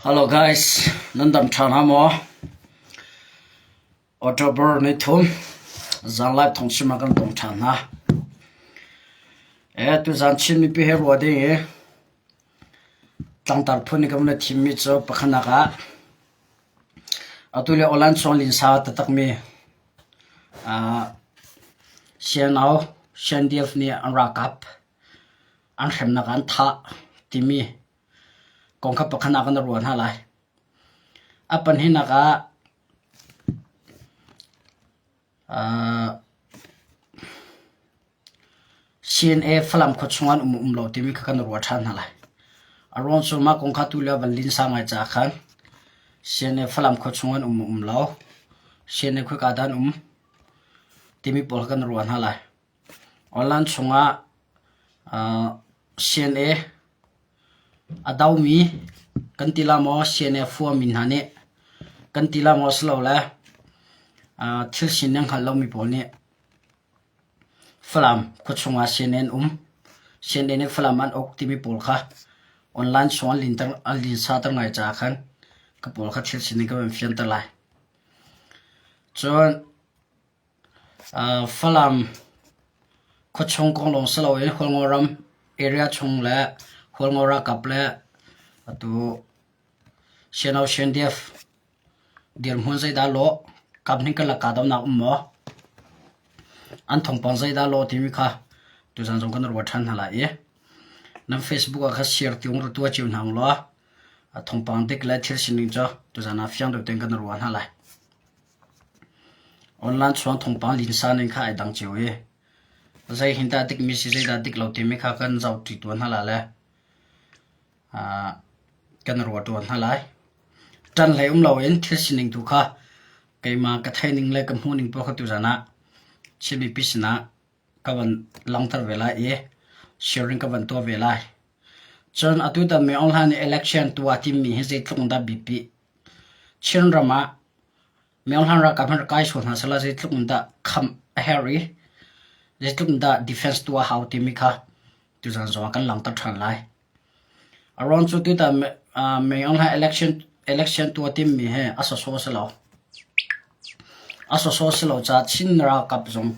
Hello guys, nan dam ṭha hna maw? October ni thum zanlai thongchim ah kan tong ṭhan hna. E tuzan Chin mipi he rua ding i tlangtar phun i kan vun i thimmi cu pakhatnak ah atu lio Olan chung linsa taktakmi CNO, CNDF nih an ralkap an hremnak ah an thah timi kong kha pakhat ah kan ruah hna lai. A pahnihnak ah CNA Falam khua chung an um um lo timi kha kan ruah ṭhan hna lai. A ruang cu mah kong kha tulio van linsa ngai caah khan CNA Falam khua chung an um um lo, CNA khoika dah an um timi pawl kha kan ruah hna lai. Online chungah CNA a domi kan ti la maw, CNA fuami hna nih kan ti la maw silole thil sining hngal lomi pawl nih Falam khuachung ah CNA an um. CNA nih Falam an uk timi pawl kha online chung an linter an linsater ngai caah khan ka pawl kha thil sining ka van fianter lai. Cun Falam khuachung kong lawng si loin Hualngo ram area chung le Hualngo ralkap le atu Siano CNDF Dirhmun zeidah lawh? Kaphnih karlak kahdohnak um maw? An thawngpang zeidah lawh timi kha tuzan zong kan ruat ṭhan hna lai i nan Facebook ah kha share tiung ra tuah cio hna ulaw thawngpang dik le thil sining cu tuzan ah fiang deuh tein kan ruah hna lai. Online chuang thawngpang linsa ning kha ai dang cio i zei hin dah dikmi si zeidah dik lo timi kha kan zohṭi tuan hna lai le kan ruah ṭuan hna lai. Ṭan hlei um loin thil sining tu kha keimah ka theihning le ka hmuhning paoh kha tuzan ah Chin mipi sinah ka van langhter ve lai i sharing ka van tuah ve lai. Cun atutan Min Aung Hlaing nih election tuah timi hi zeitluk in dah biapi. Chinram ah Min Aung Hlaing ralkap hin rak kai sual hna sehla zeitluk in dah khamh a herh i zeitluk in dah defense tuah a hau timi kha tuzan zong ah kan langhter ṭhan lai. A ruang cu tutan Min Aung Hlaing election election tuah timmi hi a sawsawh a si lo. A sawsawh a si lo caah Chin ralkap zong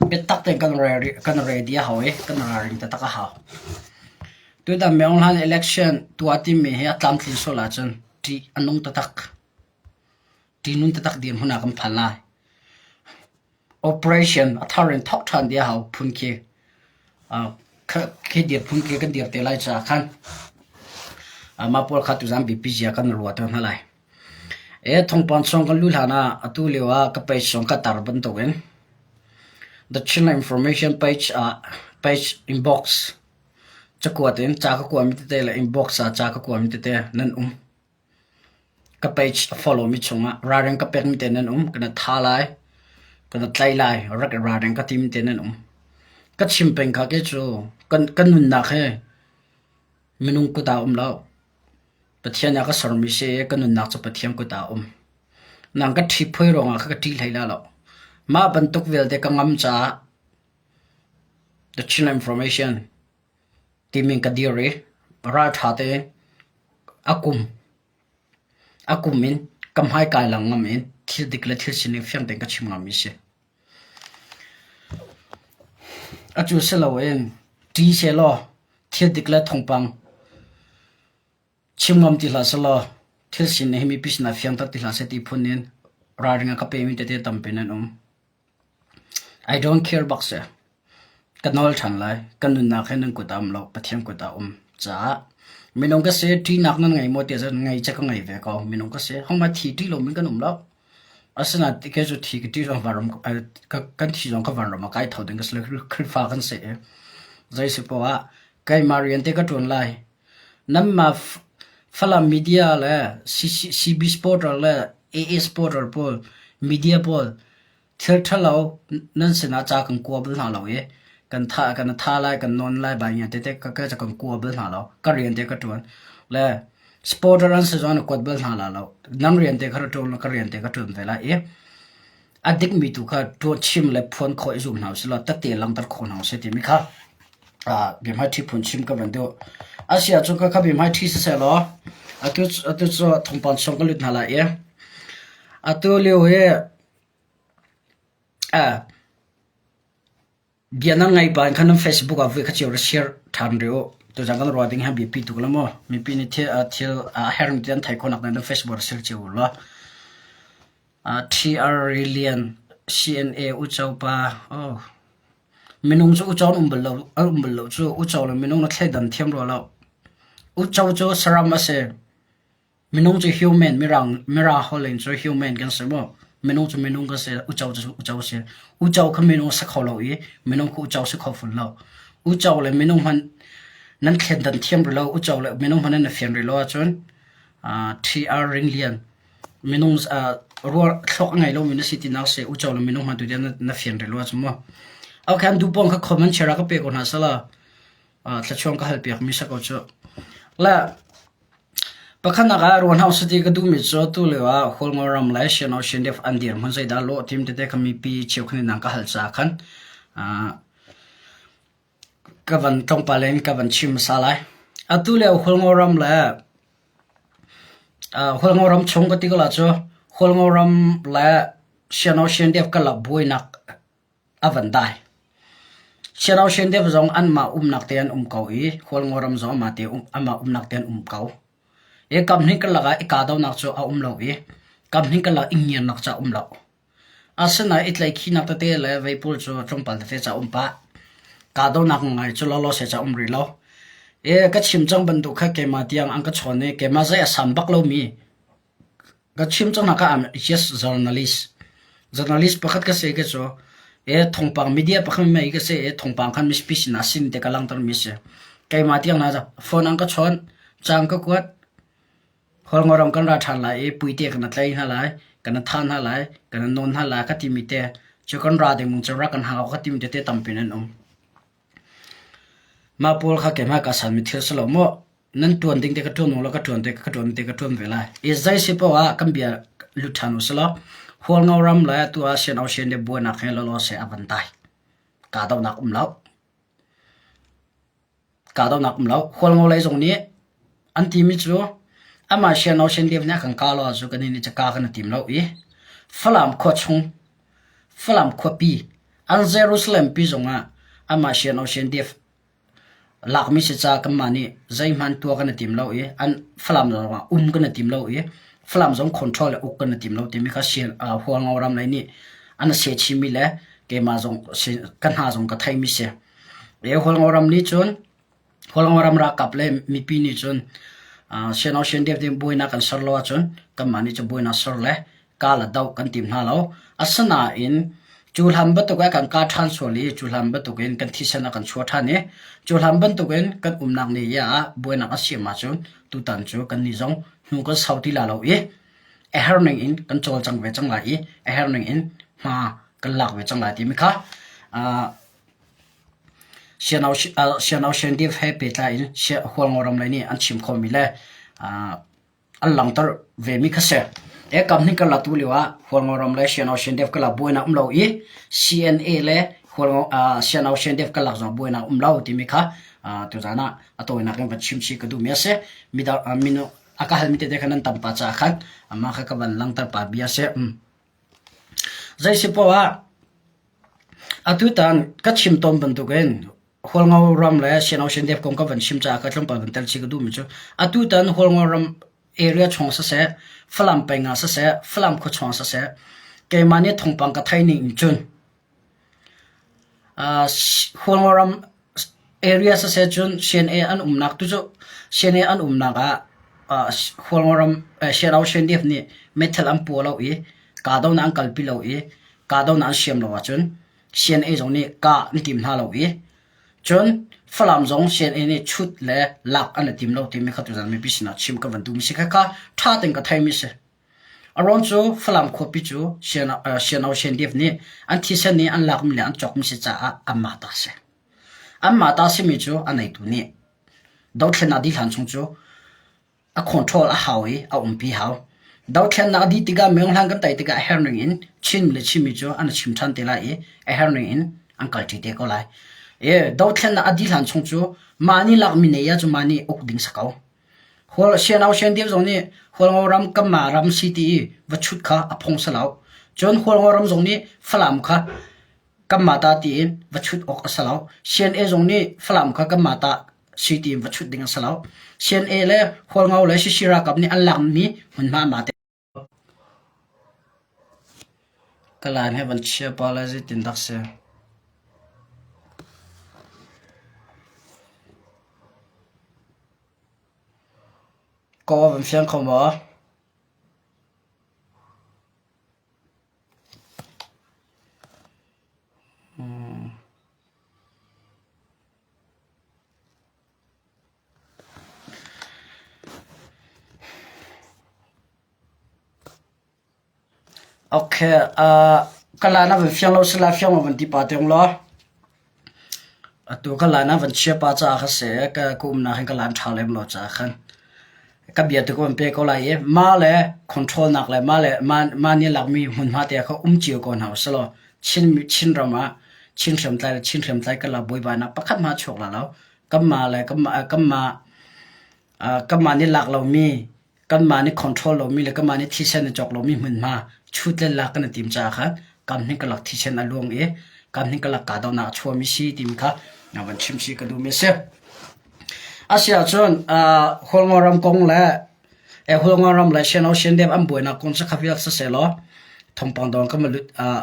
biatak tein kan ready kan ready a hau i kan ralring taktak a hau. Tutan Min Aung Hlaing election tuah timmi hi a tlamtlin sual ahcun ṭih a nung taktak. Ṭihnun taktak dirhmun ah kan phan lai. Operation a thar in thawk ṭhan dih a hau phun khi khi dirhmun khi kan dir te lai caah khan mah pawl kha tuzan biapi zia kan ruah te hna lai. E thawngpang chung kan luh hlan ah atu lio ah ka page zong ka tar bantukin The Chin Information page ah page inbox cakuat in ca ka kuami tete le inbox ah ca ka kuami tete nan um. Ka page a follow mi chungah ralring ka pekmi te nan um. Kana tha lai, kana tlai lai, rak i ralring ka timi te nan um. Ka chim peng kha ke cu kan, kan nunnak he minung kut ah um lo. Pathian ah ka sermi si i ka nunnak cu Pathian kut ah um. Nang ka ṭhi phui ruangah ka ṭi hlei la lo. Mah bantuk vialte ka ngam caah the Chin information timi ka dir i ralṭha tein a kum a kum in ka hmaikai lang ngam in thil dik le thil sining fiang tein ka chim ngammi si. Atu si loin ṭi sehlaw thil dik le thawngpang chim ngam ti hlah sehlaw thil sining hi mipi sinah fiangter ti hlah seh ti phun in ralring a ka pemi tete tampi nan um. I don't care bak si. Ka nawl ṭhan lai. Ka nunnak hi nan kut ah um lo, Pathian kut ah um caah minung ka si, ṭihnak nan ngei maw tiah cun ngei cu ka ngei ve ko. Minung ka si. Hohmanh thi ṭih lomi kan um lo. Asinain kei cu thi ka ṭih zong vanram kan thi zong ka vanram ah kai tho ding ka si lo. Khrihfa kan si i zei si poah ah keimah rian te ka ṭuan lai. Nanmah Falam media le CB supporter le AA supporter pawl media pawl thil ṭhalo nan sinah ca kan kua bal hna lo i kan tha kan tha lai kan nawn lai bai ngia tete ka ka kan kua bal hna lo ka rian te ka ṭuan le supporter an si zong na kuat bal hna la lo nan rian te kha ṭuan ka rian te ka ṭuan ve lai i a dikmi tu kha ṭuan chim le phuan khawh i zum hna usih law tette langhter khawh hna usih timi kha. Biahmaiṭhi phun chim ka van duh. A si ahcun khakha biahmaiṭhi siseh law atu atu cu thawngpang chung ka lut hna lai i atu lio hi bia nan ngaih pah in khan nan Facebook ah vui kha cio ra share ṭhan rih u. Tuzan kan ruah ding hi biapi tuk la mu. Mipi nih thil thil a hermi ti an theih khawhnak ding nan Facebook ra share cio u law. TR Relian CNA Uco pa oh Minung cu uco an um bal lo, an um bal lo cu. Uco le minung na thleidan thiam rua lo. Uco cu saram a si. Minung cu human, mirang, mirang holh in cu human kan si mu. Minung cu minung kan si, uco cu uco si. Uco kha minung si kho lo i minung kha uco si kho fun lo. Uco le minung hmanh nan thleidan thiam rih lo, uco le minung hmanh nan fian rih lo ahcun uh, TR Ringlian Minung ruah thluak a ngei lomi na si tinak si uco le minung hmanh tu tiang na fian rih lo ahcun mu. Okay, an duh pawng kha comment share ah ka pe ko hna sala. Thlachuang ka hal piak mi sa ko cu. Le pakhatnak ah ruan hau sati ka duhmi cu tu lio ah Hualngo ram le Shan Ocean Def an dir hmun zeidah lawh tim tete kha mipi cheukhat in ka hal ca khan ka van tlawmpal in ka van chim hmasa lai. Atu lio Hualngo ram le Hualngo ram chung ka ti ko la cu Hualngo ram le Siano Siandep karlak buainak a van dai. Siano Siandep zong anmah umnak te an um ko i Hualngo ram zong amah te amah umnak te an um ko. I kamhnih karlak ah i kahdohnak cu a um lo i kamhnih karlak i ngiarnak cu a um lo. Asinain i tlaihkhihnak tete le vei pawl cu tlawmpal tete ca um pah. Kahdohnak ngai cu lawlaw se ca um rih lo. E ka chim cang bantuk kha keimah tiang an ka chawn i keimah zei a sam bak lomi ka chim cang hna kha I'm just journalist. Journalist pakhat ka si ka cu e thawngpang media pakhat mei ka si e thawngpang khan mispi sinah sin te ka langhter mi si. Keimah tiang hna phone an ka chawn, cang ka kuat, Hualngoram kan ra ṭhan lai i puite kan tlai hna lai, kan thah hna lai, kan nawn hna lai ka timi te cu kan ra ding mung cu rak kan hau ka timi tete tampi nan um. Mah pawl kha keimah ka sanmi thil si lo maw? Nan ṭuan ding te ka ṭuan lo ka ṭuan te ka ṭuan te ka ṭuan ve lai. I zei si paoh ah kan bia lut ṭhan u sih law Hualngoram le tu ah Sian Ocean le buainak he lawlaw se a van dai. Kahdohnak um lo. Kahdohnak um lo. Hualngo lei zong nih an timi cu amah Siano Siandev nih a kan kah lo ahcun kan nih cu kah kan i tim lo i Falam khua chung, Falam khuapi, an Jerusalem pi zongah amah Siano Siandev lakmi si ca kanmah nih zeihmanh tuah kan i tim lo i an Falam zongah um kan i tim lo i Falam zong control le uk kan i tim lo timi kha Hualngo ram lei nih an seh chimmi le keimah zong ka hna zong ka theimi si. Hualngoram nih cun Hualngoram ralkap le mipi nih cun Siano Siandep ding buainak kan ser lo ahcun kanmah nih cun buainak ser le ka le doh kan tim hna lo. Asinain cu hlan bantuk ah kan ka ṭhan sual i cu hlan bantukin kan thisen a kan chuah ṭhan i cu hlan bantukin kan umnak ni ah buainak a siam ahcun tutan cu kannih zong hnu kan sau ti la lo i a herh ning in kan cawlcang ve cang lai i a herh ning in hma kan lak ve cang lai timi kha Siano he pehtlai in Hualngoram lei nih an chim khawhmi le an langhter vemi kha si. E kam hnih karlak tu lio ah Hualngoram le Siano Siandef karlak buainak um lo i CNA le Siano Siandef karlak zong buainak um lo timi kha tuzaan ah a tawinak in van chim chih ka duhmi a si. Minu a ka halmi tete kha nan tam pah caah khan amah kha ka van langhter pah bia a si. Zei si poah ah Atutan ka chim tawn bantukin Hualngo ram le Sian Ocean Dep kong ka van chim caah ka tlawmpal van tel chih ka duhmi cu atutan Hualngo ram area chung siseh, Falam peng ah siseh, Falam khua chung siseh, keimah nih thawngpang ka theih ning in cun Hualngo ram area siseh cun CNA an umnak tu cu CNA an umnak ah Hualngo ram Sian Ocean Dep nih meithal an pua lo i kahdohnak an kalpi lo i kahdohnak an siam lo ahcun CNA zong nih kah an tim hna lo i cun Falam zong CNA nih chut le lak an i tim lo timi kha tuzan mipi sinah chim ka van duhmi si kha kha ṭha tein ka theimi si. A ruang cu Falam khuapi cu CNO CNDF nih an thisen nih an lakmi le an cawkmi si caah anmah ta si. Anmah ta simi cu a neitu nih dothlennak dih hlan chung cu a control a hau i a umpi hau. Dothlennak a dih tikah myohlan kan tei tikah a herh ning in Chin le Chinmi cu an i chim ṭhan te lai i a herh ning in an kalṭi te ko lai. E dothlennak a dih hlan chung cu mah nih lakmi nei ah cu mah nih uk ding si ko. Hual Sianau Siandep zong nih Hualngo ram kanmah ram si ti i va chut kha a phung si lo. Cun Hualngo ram zong nih Falam kha kanmah ta tiin va chut awk a si lo. CNA zong nih Falam kha kanmah ta si tiin va chut ding a si lo. CNA le Hualngo le Sisi ralkap nih an lakmi hmunhma mah te. Ka line he van chia pa lai zeitin dak si. Ka aw van fiang kho maw? Hmm. Okay, uh, ka la na van fiang lo sila fiang ma van ti pa tiang law. Atu ka la na van chia pa ca kha se ka ka umnak hin ka lan ṭha lem lo ca khan. Ka bia tu ka van pe ko lai i ma le control nak le ma le ma ma nih lakmi hmunhma te kha um cio ko hna usih Chin Chin ram ah Chin hriamtlai le Chin hriamtlai kan la buaibainak pakhat hmanh a chuak la lo. Kanmah le kanmah kanmah uh, kanmah nih lak lomi kanmah nih control lomi le kanmah nih thisen a cawk lomi hmunhma chut le lak kan i tim caah khan kam hning ka lak thisen a luang i kam hning ka lak kahdohnak a chuahmi si timi kha na van chim si ka duhmi a si. Asiahcun uh, Hualngo ram kong le e Hualngo ram le Shan Ocean Dam an buainak kong cu kha vial siseh thawngpang dawng kan lut uh,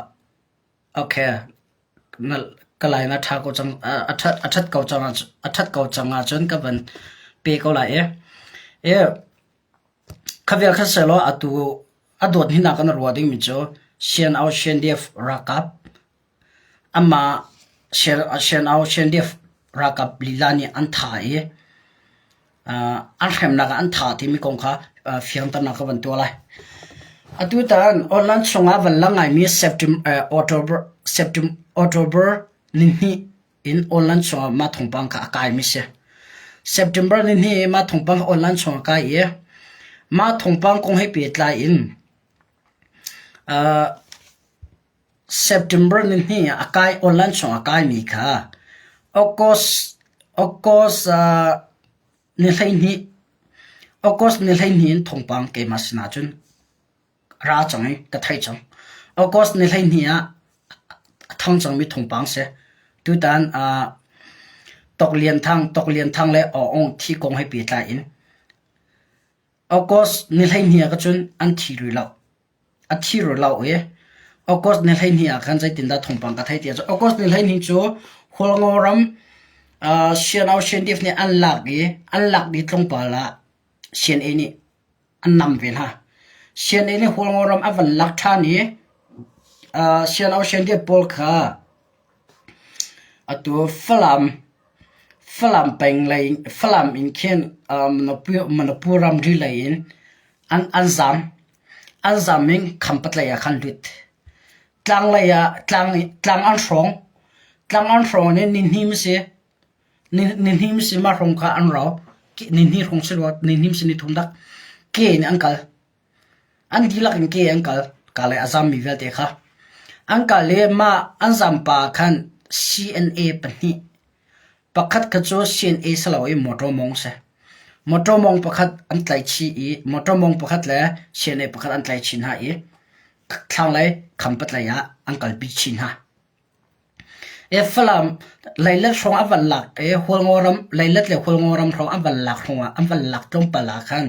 okay na ka lai na ṭha ko cang a ṭhat a ṭhat ko cang a ṭhat ko cang ahcun ka van pe ko lai i e kha vial kha selaw atu a dawt hinak kan ruah dingmi cu Sian Shendef ralkap Amah Sianau ralkap lila nih an thah i an hremnak ah an thah timi kong kha fiangternak ka van tuah lai. Atutan online chungah van lang ngaimi October nihnih in online chungah mah thawngpang kha a kaimi si. September nihnih i mah thawngpang kha online chungah a kai i mah thawngpang kong he pehtlai in September nihnih ah a kai online chung a kaimi kha August August ni 12 August ni 12 in thawngpang keimah sinah cun ra cang i ka theih cang. August ni 12 ah a thang cangmi thawngpang si. Tutan Tok Lian Thang Tok Lian Thang le Aw Aung thi kong he pehtlai in August ni 12 ah cun an thi rih lo. A thi rua lo i August ni 12 ah khan zeitindah thawngpang ka theih ti ahcun August ni 12 cu Hualngo ram uh, Sianau Shendif nih an lak i an lak dih tlawmpal ah CNA nih an nam ve hna. CNA nih Hualngo ram a van lak ṭhan i uh, Sianau Shendif pawl kha atu Falam Falam peng lei Falam in khin uh, Manipur, Manipur ramri lei in an an zam. An zam in Khampatlei ah khan lut. Tlanglei ah tlang tlang an hrawng. Tlang an hrawng in nihnim si. Nihnim si mah hrawng kha an rau. Nihnih hrawng si rua, nihnim si nithum dak. Ke in an kal. An dihlak in ke an kal. Ka le a zammi vialte kha. An kal i mah an zam pa khan CNA pahnih Pakhat kha cu CNA si lo i motor mawng si. Motor mawng pakhat an tlaihchih i motor mawng pakhat le CNA pakhat an tlaihchih hna i thlanglei Khampatlei ah an kalpi chih hna. E Falam Leilet hrawng an van lak i Hualngo ram Leilet le Hualngo ram hrawng an van lak hrawng ah an van lak tlawmpal ah khan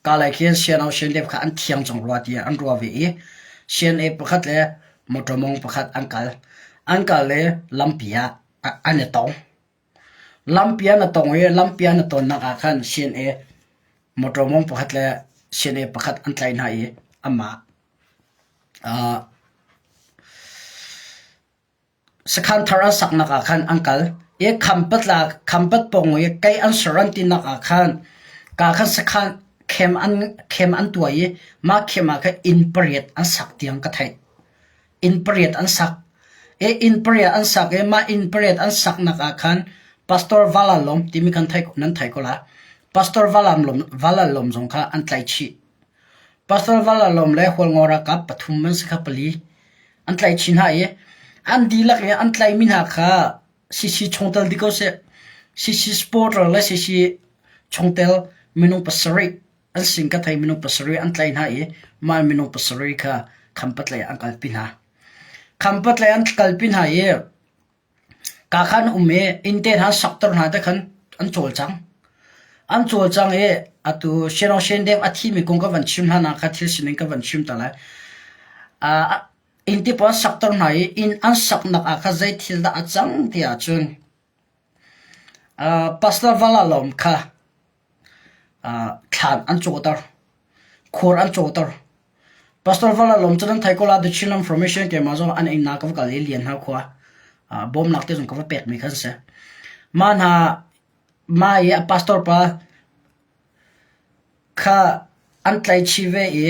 Kalay khin CNO CNDF kha an thiang cang rua tiah an ruah ve i CNA pakhat le motor mawng pakhat an kal. An kal i lampi ah an i tong. Lampi an i tong i lampi an i tonnak ah khan CNA motor mawng pakhat le CNA pakhat an tlaih hna i amah uh, sakhan thar an saknak ah khan an kal i khampat la khampat pawng i kei an ser an tinak ah khan ka khan sakhan khem an khem an tuah i mah khem ah khan inn pariat an sak tiang ka theih. Inn pariat an sak. I inn pariat an sak i mah inn pariat an saknak ah khan Pastor Valalom timi kan thei nan thei ko la. Pastor Valalom Valalom zong kha an tlaih chih. Pastor Valalom le Hualngo ralkap pathum an si kha pali an tlaih chih hna i an dihlak i an tlaihmi hna kha. CC chungtel di ko seh. CC supporter le CC chungtel minung pasarih an sin ka thei minung pasarih an tlaih hna i mah minung pasarih kha Khampatlei an kalpi hna. Khampatlei an kalpi hna i ka khan um i inn te hna sakter hna te khan an cawlcang. An cawlcang i atu Shenong Deng a thimi kong ka van chim hlan ah kha thil sining ka van chim ta lai. Uh, inn te pawl an sakter hna i inn an saknak ah kha zei thil dah a cang ti ahcun uh, Pastor Valalom kha Thlan an cawhter. Khur an cawhter. Pastor Valalom cu nan thei ko la The Chinland Formation keimah zong an inn ka va kal i Lian Hau khua bawmnak te zong ka va pekmi kha an si. Mah hna mah i a pastor pa kha an tlaihchih ve i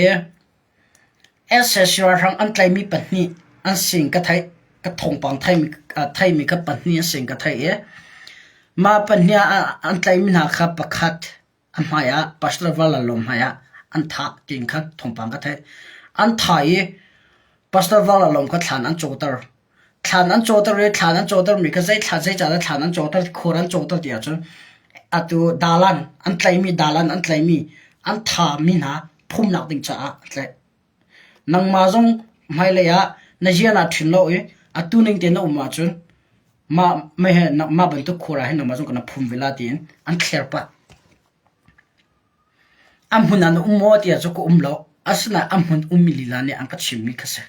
Sac ralhrang an tlaihmi pahnih an sin ka theih. Ka thawngpang theimi kha pahnih an sin ka theih i mah pahnih ah an tlaihmi hna kha pakhat a hmai ah Pastor Valalawm hmai ah an thah tiin kha thawngpang ka theih. An thah i Pastor Valalawm kha thlan an cawhter. Thlan an cawhter i thlan an cawhtermi kha zei thla zei cah thlan an cawhter, khur an cawhter ti ahcun atu dalan an tlaihmi dalan an tlaihmi an thami hna phumnak ding caah an tlaih. Nangmah zong hmailei ah na rian ah ṭhin lo i atu ning tein na um ahcun mah mah bantuk khur ah hin nangmah zong ka na phum ve la tiin an thler pah. A hmun ah na um maw ti ahcun ka um lo. Asinain a hmun ummi lila nih an ka chimmi kha si.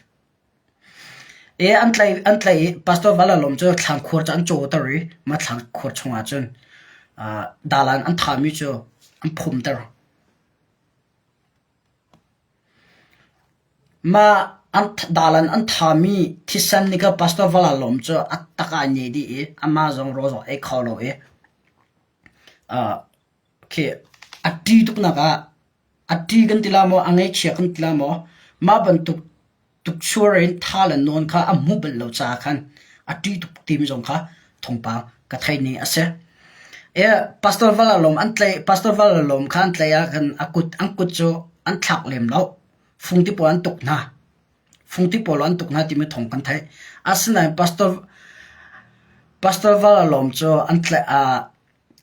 E an tlaih an tlaih i Pastor Valalawm cu thlangkhur cu an cawter i mah thlangkhur chungah cun dalan an thahmi cu an phumter. Mah an dalan an thahmi thisen nih khan Pastor Valalawm cu a tak ah a neh dih i amah zong rawl zong ei kho lo i khi a ṭih tuknak ah A ṭi kan ti la maw, a ngaihchia kan ti la maw, mah bantuk tuksuar in tha le nawn kha a hmuh bal lo caah khan a ṭih tuk timi zong kha thawngpang ka theih ning a si. E, Pastor Valalawm an tlaih, Pastor Valalawm kha an tlaih ah khan a kut, an kut cu an thlak lem lo. Fungti pawl an tuk hna. Fungti pawl an tuk hna timi thawng kan theih. Asinain Pastor Pastor Valalawm cu an tlaih, uh,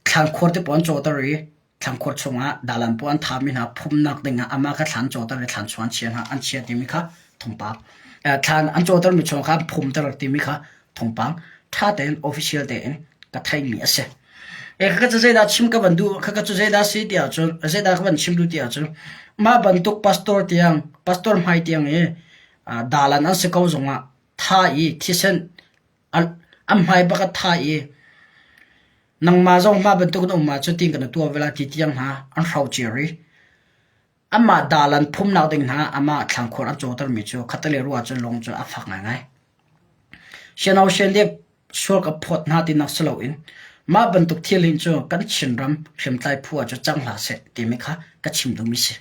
thlankhur te pawl an cawter i Thlangkhur chungah dalan pawl an thami hna phumnak dingah amah kha thlan cawter i thlan chung an chia hna an chia timi kha thawngpang thlan an cawtermi chung kha an phumter timi kha thawngpang ṭha tein official tein ka theihmi a si. E khaka cu zeidah chim ka van duh khaka cu zeidah si ti ahcun zeidah ka van chim duh ti ahcun mah bantuk pastor tiang pastor hmai tiang i dalan an si ko zongah tha i thisen An hmai bak a tha i nangmah zong mah bantuk na um ahcun tin kan tuah ve lai ti tiang hna an hrocer i amah dalan phumnak ding hna amah thlangkhur an cawtermi cu khattale ruah ahcun lung cu a fak ngaingai. Siano sian sual ka phawt hna tinak si loin mah bantuk thil hin cu kan Chinram hriamtlai phu ah cu cang hlah seh timi kha ka chim duhmi si.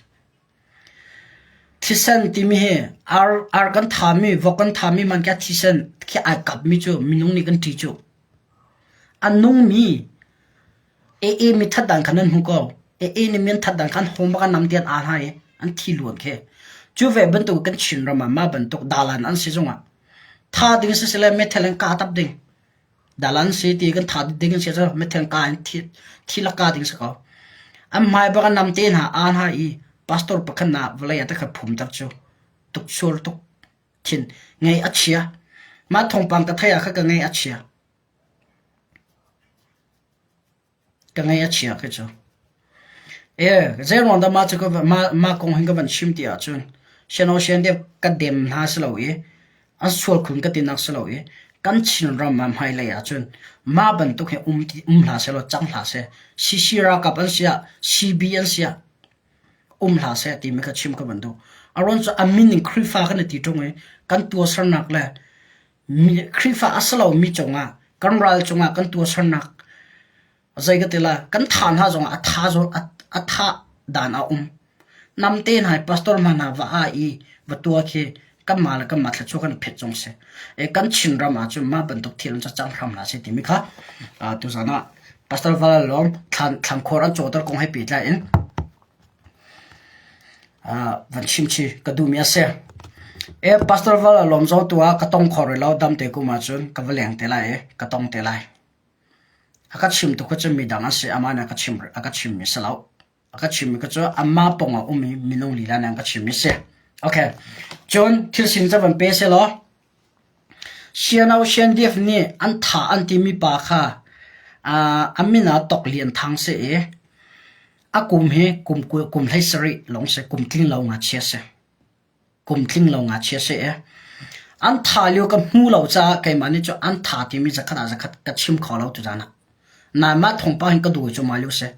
Thisen timi hi ar, ar kan thami, vok kan thami man khi thisen khi ai kapmi cu minung nih kan ṭih cu. A nungmi AA mi that dan khan nan hmu ko. AA nih mi an that dan khan hom bak an nam tian aa hna i an thi luan khi. Cu ve bantuk kan Chinram ah mah bantuk dalan an si zongah tha ding sisile methel in kah tap ding. Dalan si ti kan tha ding si cu methel ka in thi thi laka ding si ko. An hmai bak an nam te hna aa hna i pastor pakhat na vawlei ah takhat phum tak cu tuk sual tuk thin ngei a chia. Mah thawngpang ka thei ah kha ka ngei a chia. Ka ngaih a chia khi cu. E, zeiruang dah mah cu ka mah, mah kong hin ka van chim ti ahcun sian deuh ka dem hna si lo i an sual khun ka tinak si lo i kan Chinram ah hmailei ahcun mah bantuk hi um ti um hlah seh law cang hlah seh CC ralkap an si ah CB an si ah um hlah seh timi kha chim ka van duh. Aruang cu a min in Khrihfa kan i ti ṭung i kan tuahsernak le Khrihfa a si lomi cungah kan ral cungah kan tuahsernak zei ka ti lai kan tha hna zongah a tha a tha dan a um. Namte hna i pastor hna hna va ah i va tuah khi kanmah le kanmah thluachuah kan phet zong si. E, kan Chinram ah cun mah bantuk thil an cang hram hlah seh timi kha tuzan ah Pastor Val Lawm thlan thlankhor an cawter kong he pehtlai in van chim chih ka duhmi a si. E, Pastor Val Lawm zong tu ah ka tong kho rih lo dam te kum ahcun ka va leng te lai i ka tong te lai. A ka chimtu kha cu midang an si, amah nih a ka chim a ka chimmi si lo. A ka chimmi kha cu amah pawng ah um i minung lila nih an ka chimmi si. Okay. Cun thil sin ca van pe seh law Siano Siandief nih an thah an timi pa kha a min ah Tok Lian Thang si i a kum hi kum kum 17 lawng si, kum tling lo ngakchia si. Kum tling lo ngakchia si i an thah lio ka hmu lo caah keimah nih cun an tha timi zakhat ah zakhat ka chim kho lo tuzaan ah. Nain mah thawngpang hin ka duh cu mah lio si.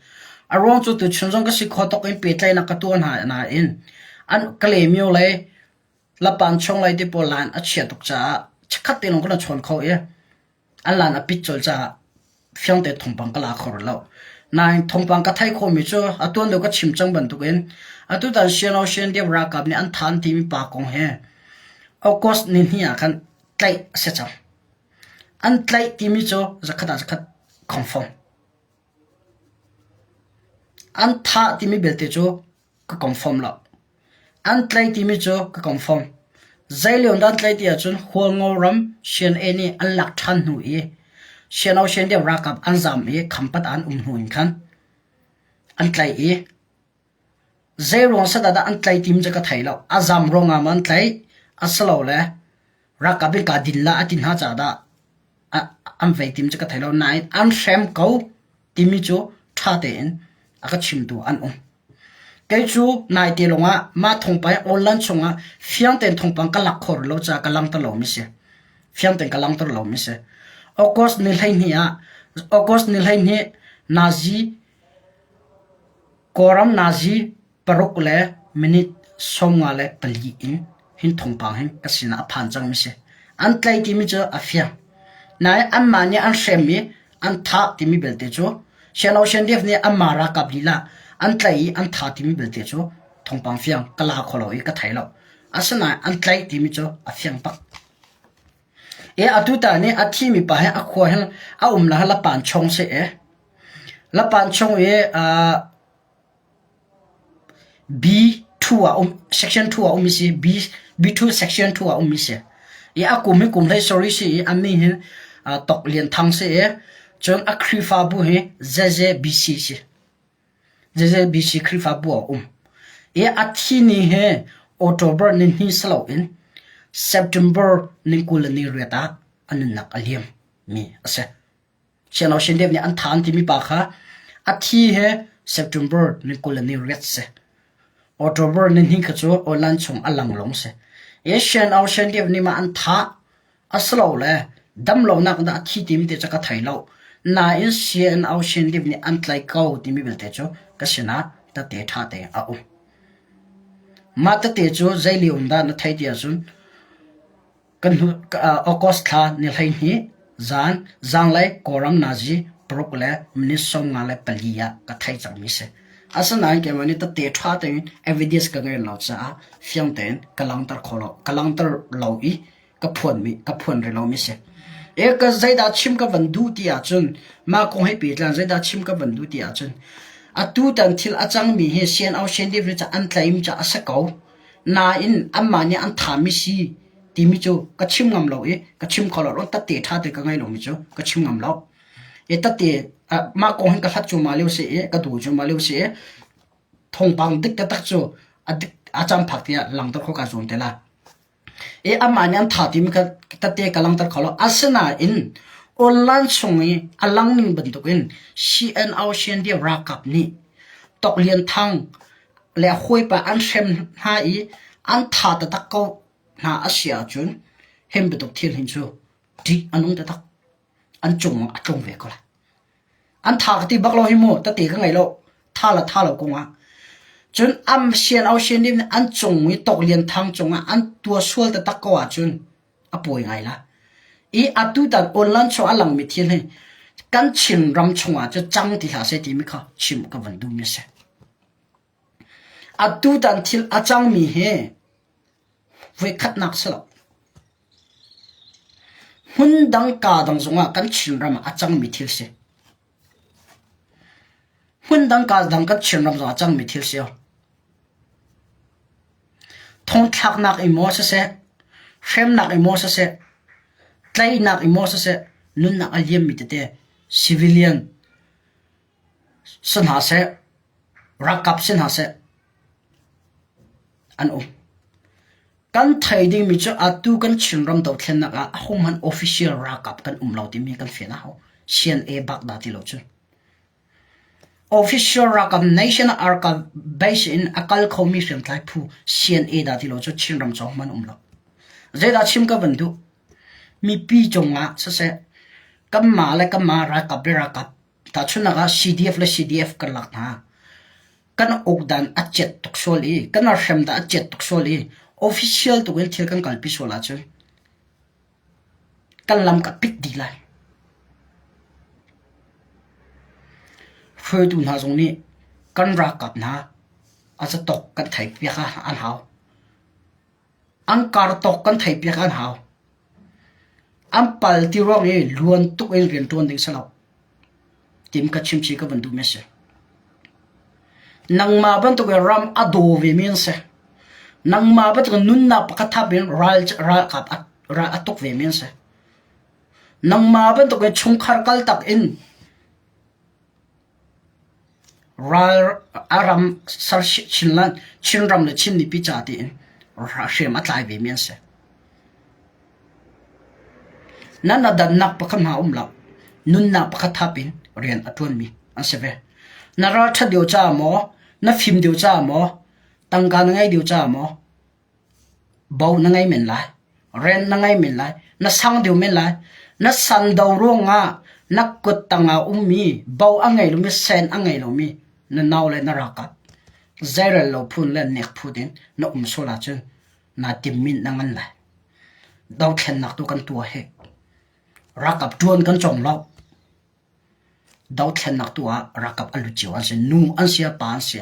A ruang cu tuchun zong ka si kho tuk in pehtlaihnak ka tuah hna nain an ka lemio le Lapan chung lei te pawl laan a chia tuk caah chikkhat te lawng kan chawn kho i an laan a pit colh caah fiangte thawngpang ka la kho rih lo. Nain thawngpang ka theih khawhmi cu a tuan deuh ka chim cang bantukin atutan Siano Siandiap ralkap nih an than timi pa kong hi August ni hnih ah khan tlaih a si cang. An tlaih timi cu zakhat ah zakhat confirm. An thah timi belte cu ka confirm lo. An tlaih timi cu ka confirm. Zeilio dah an tlaih ti ahcun Hualngo ram CNA nih an lak ṭhan hnu i CNO CNDF ralkap an zaam i Khampat ah an um hnu in khan an tlaih i zeiruang set ah dah an tlaih timi cu ka thei lo. A zaam ruangah maw an tlaih asilole ralkap in kaa din la a ti hna caah dah an vei timi cu ka thei lo. Nain an hrem ko timi cu ṭha tein a ka chimtu an um. Kei cu naite lawngah mah thawngpang online chungah fiang tein thawngpang ka lak khawh rih lo caah ka langhter lomi si. Fiang tein ka langhter lomi si. August ni 12 ah August ni 12 Nazi Kawlram Nazi paruk le minute 54 in hin thawngpang hin ka sinah a phan cangmi si. An tlaih timi cu a fiang. Nain anmah nih an hrem i an thah timi belte cu Siano Siandiaf nih anmah ralkap lila an tlaih i an thah timi belte cu thawngpang fiang ka la kho lo i ka thei lo. Asinain an tlaih timi cu a fiang bak. E atu ta nih a thimi pa hi a khua hin a um la Lapan chong si e. Lapan chong i uh, B2 ah um section 2 ah um si B B2 section 2 ah um si. I a kum hi kum hlei sorry si i a min hi uh, Tok Lian Thang si i cun a Khrihfabu hi ZZBC si. ZZBC Khrihfabu ah um. I a thi ni hi October ni hnih si loin September ni 20 le ni riat ah a nunnak a liam mi a si. Siano Sindep nih an than timi pa kha a thi he September ni 20 le ni riat si. October ni hnih kha cu online chung a lang long si. Asian Ocean Dep nih ma an thah asilole damlonak dah a thi timi te cu ka thei lo. Nain CN Ocean Dep nih an tlai ko timi belte cu ka sinah tete ṭha te a um. Mah tete cu zei lio in dah na theih ti ahcun Kan hnu August thla ni 12 zan zaanglei Kawlram nazi paruk le minute 54 ah ka theih cangmi si. Asinain keimah nih tette ṭha tein evidence ka ngei lo caah fiang tein ka langhter kho lo, ka langhter lo i ka phuanmi ka phuan rih lomi si. E ka zeidah chim ka van duh ti ahcun mah kong he pehtlai zeidah chim ka van duh ti ahcun atu tan thil a cangmi hi CNO CNDF nih an tlaim caah a si ko. Nain anmah nih an thami si timi cu ka chim ngam lo i ka chim kho lo. Tette ṭha te ka ngei lomi cu ka chim ngam lo. I tette mah kong hin ka hlat cu ma lio si i ka duh cu ma lio si i thawngpang dik taktak cu a dik a caan phak tiah langhter khawh kaa zuam te la. I amah nih an tha timi kha tette ka langhter kho lo. Asinain online chung i a lang ning bantukin CNO CNDF ralkap nih Tok Lian Thang le hawipa an hrem hna i an tha taktak ko hna a si ahcun hin bantuk thil hin cu ṭih a nung taktak. An cung ah a tlung ve ko lai. An tha ka ti bak lo hi mu tete ka ngei lo. Tha le tha lo kong ah. Cun am sian au sian nih an cung i Tok Lian Thang cungah an tua sual taktak ko ahcun a pawi ngai la. I atu tan online chung a langmi thil hi kan Chin ram chungah cu cang ti hlah seh timi kha chim ka van duhmi a si. Atu tan thil a cangmi hi voikhatnak si lo. Hmun dang kaa dang zongah kan Chinram ah a cangmi thil si. Hmun dang kaa dang kan Chinram zongah a cangmi thil si. Thongthlaknak in maw siseh, hremnak in maw siseh, tlaihnak in maw siseh, nunnak a liammi tete. Civilian si hna seh, ralkap si hna seh an um. Kan thei dingmi cu atu kan Chinram dothlennak ah ahohmanh official ralkap kan um lo timi kan fian a hau. CNA bak dah ti lo cu. Official ralkap nation ralkap base in a kal khomi hriamtlai phu CNA dah ti lo cu Chinram cawng hmanh um lo. Zeidah chim ka van duh? Mipi cungah siseh, kanmah le kanmah ralkap le ralkap tahchunhnak ah CDF le CDF kan lak hna. Kan ukdan a chiat tuk sual i kan hrem dah a chiat tuk sual i official tuk in thil kan kalpi sual ahcun kan lam ka pit dih lai. Hruaitu hna zong nih kan ralkap hna a zatawk kan theihpiak ah an hau. An kartawk kan theihpiak an hau. An pal ti ruang i luan tuk in rian ṭuan ding si lo. Tim ka chimchih ka van duhmi a si. Nangmah bantuk in ram a daw vemi an si. Nangmah bantuk in nunnak pakhat thap in ral ralkap a ral a tuk vemi an si. Nangmah bantuk in chungkhar kaltak in ral a ram ser Chinland Chinram le Chin mipi ca tiin hriam a tlai vemi an si. Nan a dannak pakhat hna um lo. Nunnak pakhat thap in rian a ṭuanmi an si ve. Na ralṭhat deuh caah maw, na fim deuh caah maw, tangka na ngeih deuh caah maw, bo na ngei men lai, rian na ngei men lai, na sang deuh men lai. Na san do ruangah na kut tangah ummi, bo a ngei lomi, sen a ngei lomi na nau le na ralkap zeirel lo phun le nek phun in na um sual ahcun naa timmi na ngan lai. Dothlennak tu kan tuah hi ralkap ṭuan kan cawng lo. Dothlennak tu ah ralkap a lut cio an si. Nu an si pa an si.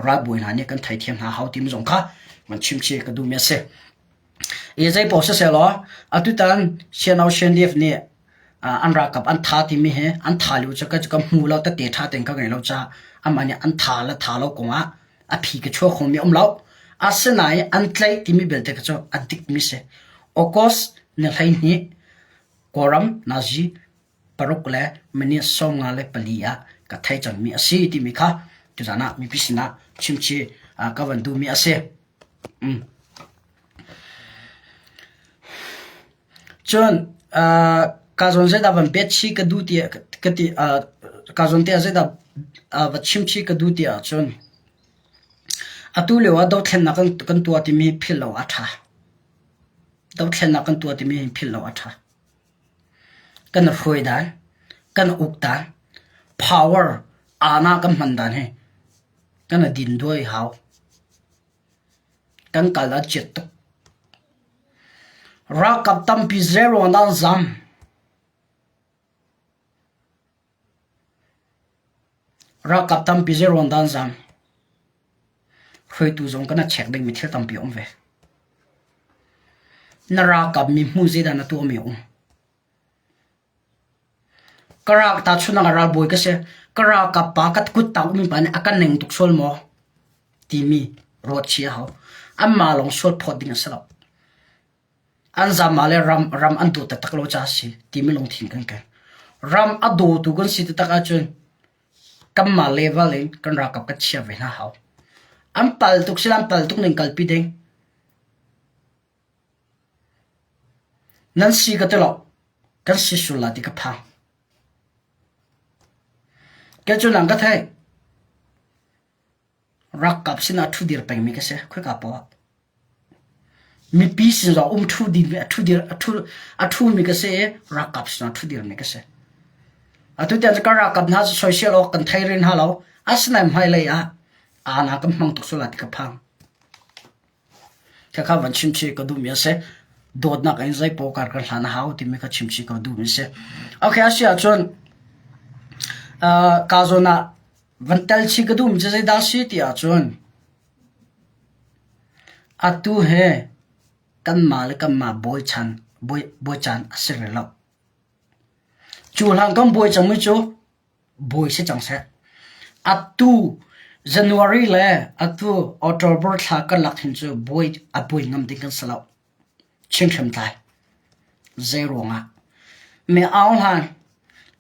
Ralbawi hna nih kan theithiam hna hau timi zong kha van chimchih ka duhmi a si. I zei paoh siseh law atutan CNO CNDF nih an ralkap an tha timi hi an tha lio cu ka hmu lo tete ṭha tein ka ngei lo caah amah nih an tha le tha lo kongah a phi ka chuah khomi um lo. Asinain an tlaih timi belte kha cu a dikmi si. August ni 12 Kawlram nazi paruk le minute 54 ah ka thei cangmi a si timi kha tuzan ah mipi sinah chimchi ka van duhmi a si. Mm. Cun ka zawn zeidah van bet chih ka duh ti ka ti ka zawn te ah zeidah va chim chih ka duh ti ahcun atu lio ah dothlennak kan kan tuah timi hi philh lo a ṭha. Dothlennak kan tuah timi hi philh lo a ṭha. Kan hruai dan, kan uk dan, power aana kan hman dan hi kan din duai hau. Kan kal a chiat tuk. Ralkap tampi zeiruang dah an zam? Ralkap tampi zeiruang dah an zam? Hruaitu zong kan a check dingmi thil tampi a um ve. Na ralkap mi hmu zeidah na tuahmi a um? Ka rak tahchunhnak ah ralbawi ka si. Ka ralkap pa ka kuttang ummi pa nih a ka neng tuk sual maw timi ruat chih a hau. Anmah lawng sual phawt ding a si lo. An zam ah le ram, ram an daw taktak lo caah a si timi lungthin kan keng. Ram a dawtu kan si taktak ahcun kanmah level in kan ralkap kan chiah ve hna hau. An pal tuk sila an pal tuk ning kalpi ding. Nan si ka ti lo. Kan si sul la ti ka phang. Kei cu nang ka theih. Rakkap sinah ṭhu dir pengmi ka si. Khoika poah ah. Mipi sin zong um ṭhu dir a ṭhu dir a ṭhu a ṭhumi ka si i rakkap sinah ṭhu dirmi ka si. Atu tiang cu ka rakkap hna cu soisel awk kan thei rin hna lo. Asinain hmailei ah aana kan hmang tuk sual lai ti ka phang. Khakha van chimchih ka duhmi a si. Dawtnak in zei pawkar kan hlan a hau timi kha chimchih ka duhmi a si. Okay, a si ahcun uh, ka zawn ah van tel chih ka duhmi cu zeidah a si ti ahcun atu he kanmah le kanmah bawi chan bawi, bawi caan a si rih lo. Cu hlan kan bawi cangmi cu bawi si cang seh. Atu January le atu October thla karlak hin cu bawi a bawi ngam ding kan si lo. Chin hriamtlai. Zei ruangah? Mi Aung Hlaing.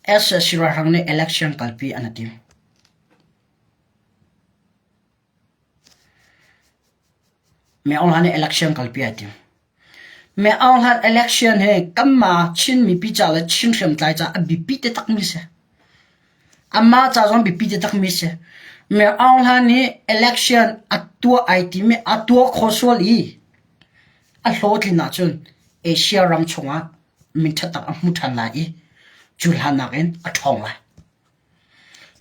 Sac ralhrang nih election kalpi an i tim. Min Aung Hlaing nih election kalpi ai tim. Min Aung Hlaing election hi kanmah Chin mipi ca le Chin hriamtlai ca a biapi taktakmi si. Amah ca zong biapi taktakmi si. Min Aung Hlaing nih election a tuah ai tim i a tuah khawh sual i a hlawhtlin ahcun Asia ram chungah min ṭha tak a hmu ṭhan lai i cu hlan nakin a ṭhawng lai.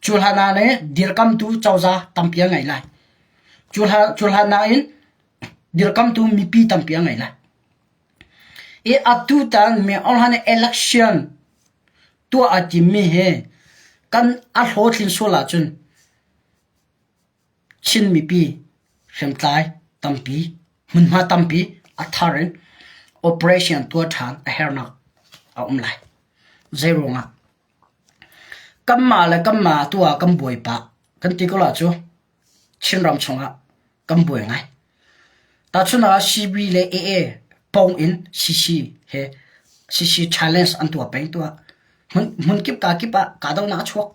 Cu hlan ah le dirkamtu cozah tampi a ngei lai. Cu hlan ah in dirkamtu mipi tampi a ngei lai. I atutan Min Aung Hlaing nih election tuah aa timmi hi kan a hlawhtlin sual ahcun Chin mipi hriamtlai tampi, hmunhma tampi a thar in operation tuah ṭhan a herhnak a um lai. Zeiruangah? Kanmah le kanmah tu ah kan buai pah kan ti ko la cu Chinram chungah kan buai ngai. Tahchunhnak ah CB le AA pong in CC he CC challenge an tuah peng tuah. Hmun kip ka kip ah kahdohnak a chuak.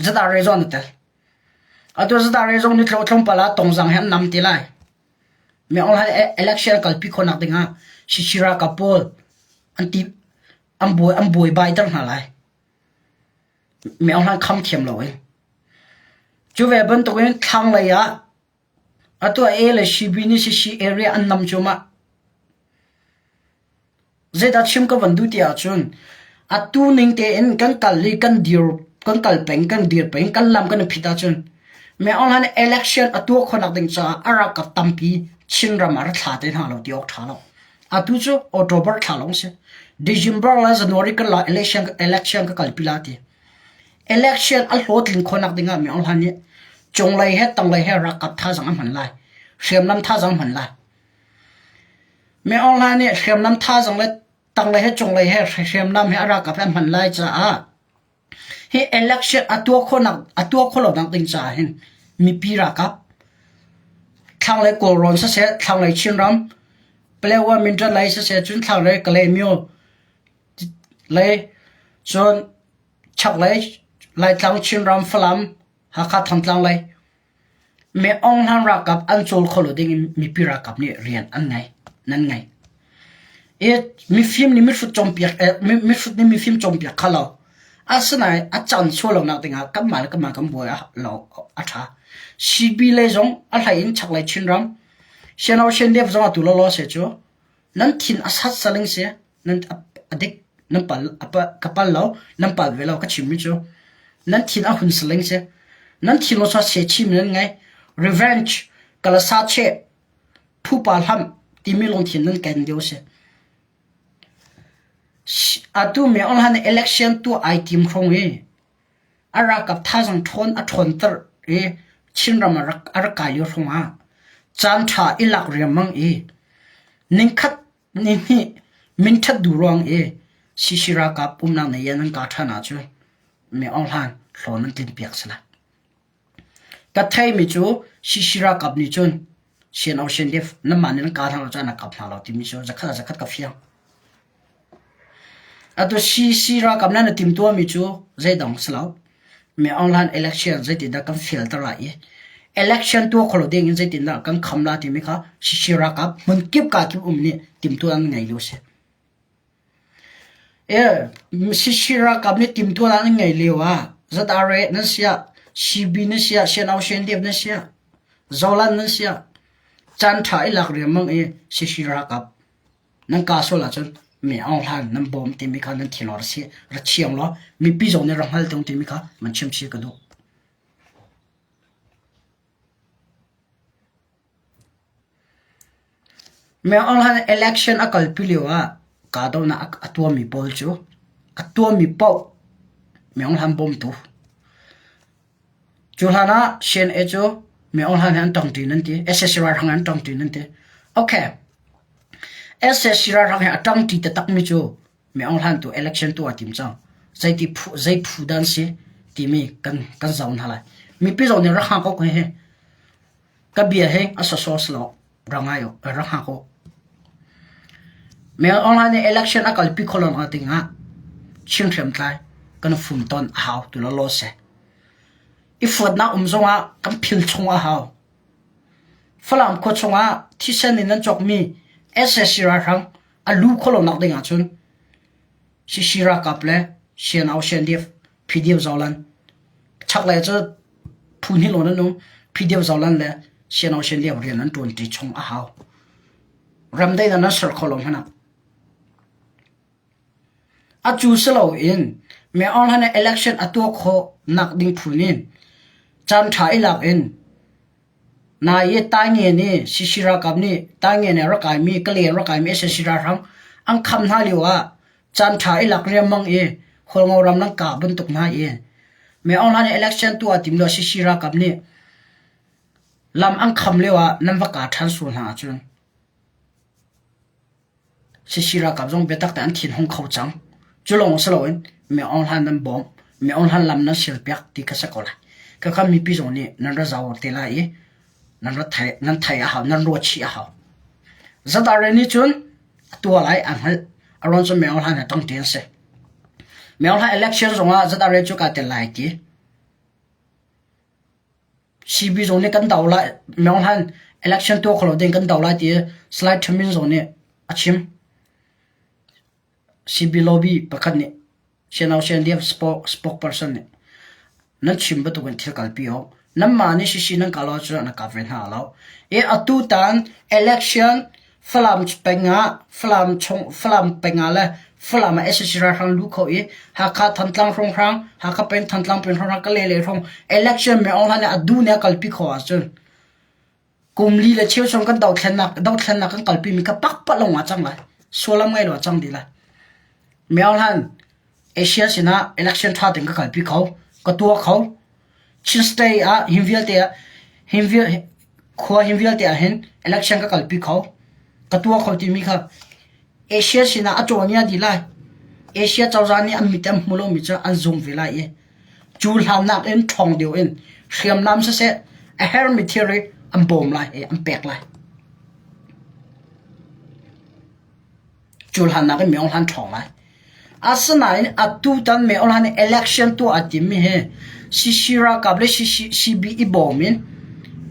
Zadah re zong na tel. Atu zadah re zong ni tlawmpal ah tongzang he an nam te lai. Mi online election kalpi khawhnak dingah CC ralkap pawl an ti an buai an buaibai ter hna lai. Mi hlan kham thiam lo in. Cu ve bantukin thlanglei ah atu A le CB nih CC area an nam cuahmah. Zeidah chim ka van duh ti ahcun atu ning tein kan kal i kan dir kan kal peng kan dir peng kan lam kan i phit ahcun me online election a tuah khawhnak ding caah a ralkap tampi Chinram ah ra thla te hna lo ti awk ṭha lo. Atu cu October thla lawng si. December le January kan la election election ka kalpi la ti. Election a hlawtlin khawhnak dingah mi hlan nih cunglei he tanglei he ralkap thazang a hman lai. Hriamnam thazang hman lai. Mi hlan nih hriamnam thazang le tanglei he cunglei he hriamnam he a ralkap he a hman lai caah Hi election a tuah khawhnak a tuah khawh lonak ding caah hin mipi ralkap thlanglei Kawlrawn siseh, thlanglei Chinram, Palewa Mindat lei siseh, cun thlanglei Kalaymyo lei, cun chaklei Laitlang Chinram, Falam, Hakha Thantlang lei Mi Aung Hlaing ralkap an cawl kho lo ding in mipi ralkap nih rian an ngei. Nan ngei. I mifim nih mihrut cawnpiak eh, mihrut nih mifim cawnpiak kha lo. Asinain a caan chuah lonak dingah kanmah le kanmah kan buai lo a ṭha. CB lei zong a hlei in chaklei Chinram, Siano Shendep zong atu lawlaw se cu nan thin a sat saling si. Nan a dik nan pal ka pal lo nan pal ve lo ka chimmi cu nan thin a hun saling si nan thin lo se chim nan ngai revenge kalasa che phupa hlam timi lungthin nan ken lio si atu me online election tu ai tim hrong i a ralkap thazang ṭhawn a ṭhawnter i Chinram a rak a rak kai lio hrong ah caan ṭha i lak riangmang i ningkhat Nihnih minṭhat duh ruang i CC ralkap umnak na yan an kah ṭhan ahcun mi Aung Hlaing hlawn an tlinpiak si lai. Ka theimi cu CC ralkap nih cun CNO CNDF nanmah nih nan kah hna lo cun an kap hna lo timi cu zakhat ah zakhat ka fiang. Atu CC ralkap nan i timtuahmi cu zeidang si lo. Mi Aung Hlaing election zeitindah kan fialter lai i election tuah kho lo ding in zeitindah kan kham la timi kha CC ralkap hmun kip ka kip um nih timtuah an ngei lo si. E CC ralkap nih timtuah an ngei lio ah ZRA nan siah CB nan siah CNO CNDF nan siah Zolan nan siah caan ṭha i lak riangmang i CC ralkap Nan kaa sual ahcun mi Aung Hlaing nan bawm timi kha nan thinlung ra si ra thiang law mipi zong nih ra hngal tung timi kha man chim chih ka duh. Mi Aung Hlaing election a kalpi lio ah kahdohnak a tuahmi pawl cu a tuahmi paoh Mi Aung Hlaing bawmtu. Cu hlan ah CNA cu Mi Aung Hlaing he an ṭangṭi nan ti. SAC ralhrang he an ṭangṭi nan ti. Okay. SAC ralhrang he a ṭangṭi taktakmi cu Mi Aung Hlaing tu election tu aa tim cang. Zeiti phu, zei phu dah an si timi kan, kan zoh hna lai. Mipi zong nih rak hngak awk he ka bia he a sawsawh si lo. Rak ngai awk, rak hngak awk. Mi Aung Hlaing nih election a kalpi kho lo ding ah Chin hriamtlai. Kan fumton a hau tu lawlaw si. I fuatnak um zongah kan phil chung a hau. Falam khua chungah thisen in nan cawkmi sac ralhrang a lu khawh lonak ding ahcun CC ralkap le CNO CNDF PDF Zolan chaklei cu phu hnih lawn an um PDF Zolan le CNO CNDF rian an ṭuanṭi chung a hau. Ramdaih nan ser kho lo hmanh ah. Acu si loin Min Aung Hlaing nih election a tuah khawh nakding phun in caanṭha i lak in nai i Taingen i CC ralkap nih Taingen i rak kaimi Kale in rak kaimi sac ralhrang an kham hna lio ah caanṭha i lak riangmang i Hualngo ram nan kah bantuk hna i Min Aung Hlaing nih election tuah a tim lio CC ralkap nih lam an kham lio ah nan va kah ṭhan sual hna ahcun CC ralkap zong biatak tein an thinhung kho cang. Cu lawng si loin Mi Aung Hlaing nan bawm, Mi Aung Hlaing lam nan sialpiak ti kha si ko lai. Khakha mipi zong nih nan ra zau te lai i nan ra thei, nan thei a hau, nan ruah chih a hau. ZRA nih cun a tua lai a hngalh. A ruang cu Mi Aung Hlaing he tangṭi an si. Mi Aung Hlaing election zongah ZRA cu kaa tel lai ti. CB zong nih kan do lai, Min Aung Hlaing election tuah kho lo ding kan do lai ti Salai Thamin zong nih a chim. CB lobby pakhat nih CNO CNDF spokesperson nih nan chim bantukin thil kalpi awk nanmah nih sisi nan kal ahcun na kap ve hna lo. I atu tan election Falam peng ah Falam chung Falam peng ah le Falam ah sac ralhrang luh kho i Hakha Thantlang hrawnghrang Hakha peng Thantlang peng hrawnghrang Kalay lei hrawng election Min Aung Hlaing nih a duh nih a kalpi khawh ahcun kum li le cheu chung kan dothlennak dothlennak kan kalpi mi kha pakpalawng ah cang lai sualam ngei lo ah cang dih lai. Min Aung Hlaing Asia sinah election ṭha tein ka kalpi kho ka tuah kho Chin State ah hin vialte ah hin vial khua hin vialte ah hin election ka kalpi kho ka tuah kho timi kha Asia sinah a cawn a dih lai. Asia cozah nih an mit an hmu lomi cu an zum ve lai i cu hlannak in ṭhawng deuh in hriamnam siseh a hermi thilri an bawm lai i an pek lai. Cu hlannak in Min Aung Hlaing ṭhawng lai. Asinain atutan Min Aung Hlaing nih election tuah a timmi hi CC ralkap le CB i bawm in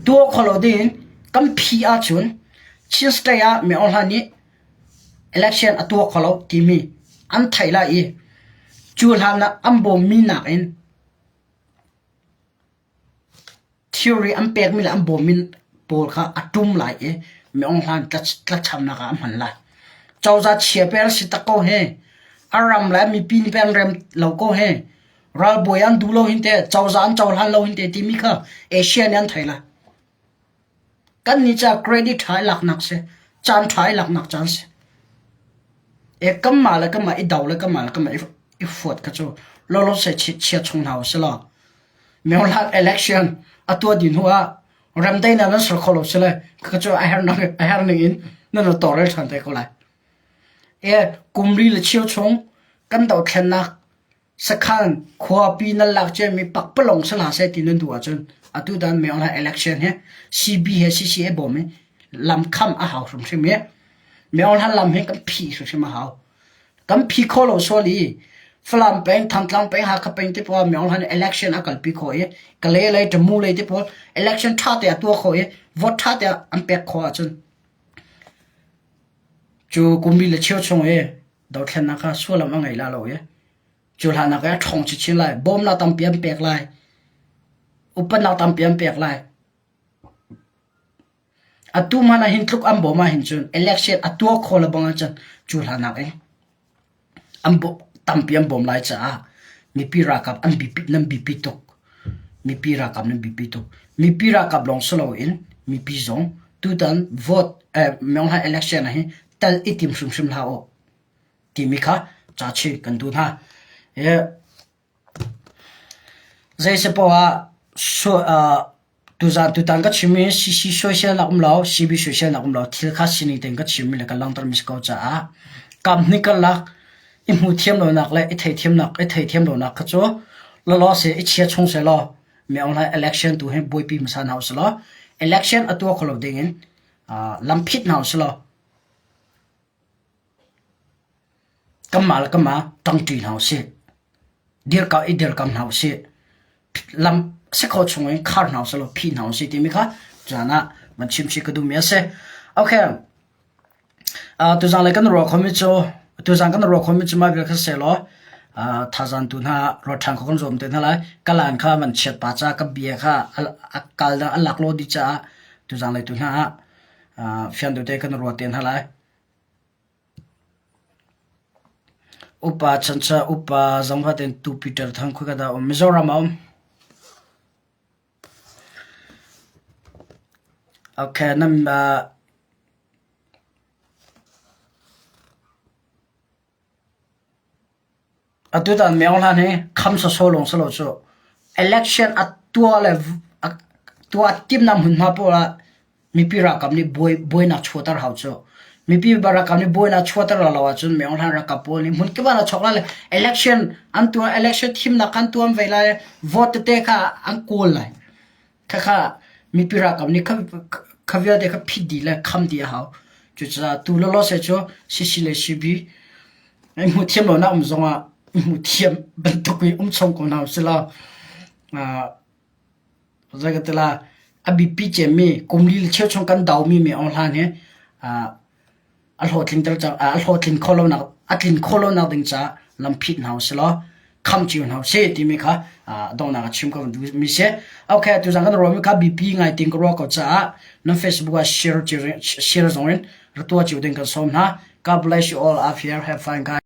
tuah kho lo dingin kan phi ahcun Chin State ah Min Aung Hlaing nih election a tuah kho lo timi an theih lai i cu hlan ah an bawmmi nakin Thilri an pekmi le an bawmmi pawl kha a ṭum lai i Min Aung Hlaing tlachamnak ah a hman lai. Cozah chia peng si tak ko hi. A ram le mipi nih peng rem lo ko hi. Ralbawi an duh lo hin teh, cozah an cohlan lo hin teh timi kha Asia nih an thei lai. Kan nih ca credit ṭha i laknak si, caan ṭha i laknak caan si. E kanmah le kanmah i do le kanmah le kanmah i fuat kha cu lawlaw se chia chung hna usih law Myohlan election a tuah dih hnu ah remdaihnak nan ser kho lo si le kha cu a herh a herh ning in nan ra tawlrel ṭhan te ko lai. E kum li le cheu chung kan dothlennak sakhan khuapi nan lak ciami pakpalawng si hlah seh ti nan duh ahcun atu dan Myohlan election hi CB he CCA bawm in lam kham a hau hrimhrim i Myohlan lam hi kan phih hrimhrim a hau. Kan phi kho lo sual i Falam peng, Thantlang peng, Hakha peng te pawl Myo Hlan election a kalpi kho i Kalay lei, Tamu lei te pawl election ṭha te a tuah kho i vote ṭha te an pek khawh ahcun cu kum li le cheu chung i dothlennak kha sullam a ngei la lo i cu hlan ah a ṭhawng chinchin lai, bawmnak tampi an pek lai, upatnak tampi an pek lai. Atu hmanh ah hin tluk an bawm ahhin cun election a tuah kho le bang ahcun cu hlan nakin an tampi an bawm lai caah mipi ralkap an biapi nan biapi tuk. Mipi ralkap nan biapi tuk. Mipi ralkap lawng si loin mipi zong tutan vote eh Myonghla election ah hin tel i tim hrimhrim hlah u timi kha ca chih kan duh hna. Zeisepoah tuzaan tutan ka chim i CC soiselnak um lo, CB soiselnak um lo, thil kha sining tein ka chimmi le ka langhtermi si ko caah kamhnih karlak i hmuhthiam lonak le i theithiamnak i theithiam lonak kha cu lawlaw seh i chia chung sehlaw mi Aung Hlaing election tu hi buaipi hmasa hna usih law election a tuah kho lo dingin lamphit hna usih law kanmah le kanmah ṭangṭi hna usih. Dirka i dirkam hna usih. Lam si khawh chung in khar hna usih law phih hna usih timi kha caan ah van chim chih ka duhmi a si. Okay. Uh, tuzang le kan ruah khomi cu tuzang kan ruah khomi cu mah vial kha selaw uh, thazang tu hna ruat ṭhan kho kan zuam te hna lai. Kalan kha van chiat pa ca ka bia kha a kal a lak lo dih caah tuzang le tu hna ah uh, fian te kan ruat te hna lai. Upa chancha upa zong kha ten tu Peter Thang khoi ka dah um Mizoram a um. Okay, nam uh, Atutan Myo Hlan hi kham sawsawh lawng si lo cu election a tuah le tuah timhnak hmunhma pawl ah mipi ralkap nih buainak chuahter hau cu. Mipi ralkap nih buainak chuahter lo ahcun Myo Hlan ralkap pawl nih hmunkip ah an chawk lai le election an tuah election thimnak kha an tuan ve lai vote tete kha an kawl lai. Khakha mipi ralkap nih kha vialte kha phit dih le kham dih a hau. Cucaah tu lawlaw seh cu CC le CB i hmuh thiam lonak um zongah i hmuh thiam bantuk i um chung ko hna usih law zei ka ti la a biapi cemmi kum li le cheu chung kan domi mi Aung Hlan hi a hlawhtlingter cang a hlawhtlin khawh lonak a tlin khawh lonak ding caah lamphit hna usih law kham cio hna usih timi kha donghnak a chim ka van duh mi si. Okay, tuzan kan ruahmi kha BP ngai ting ka ruah ko caah nan Facebook ah share share zong in ra tuah cio ding kan sawm hna. God bless you all. Up here. Have fun guys.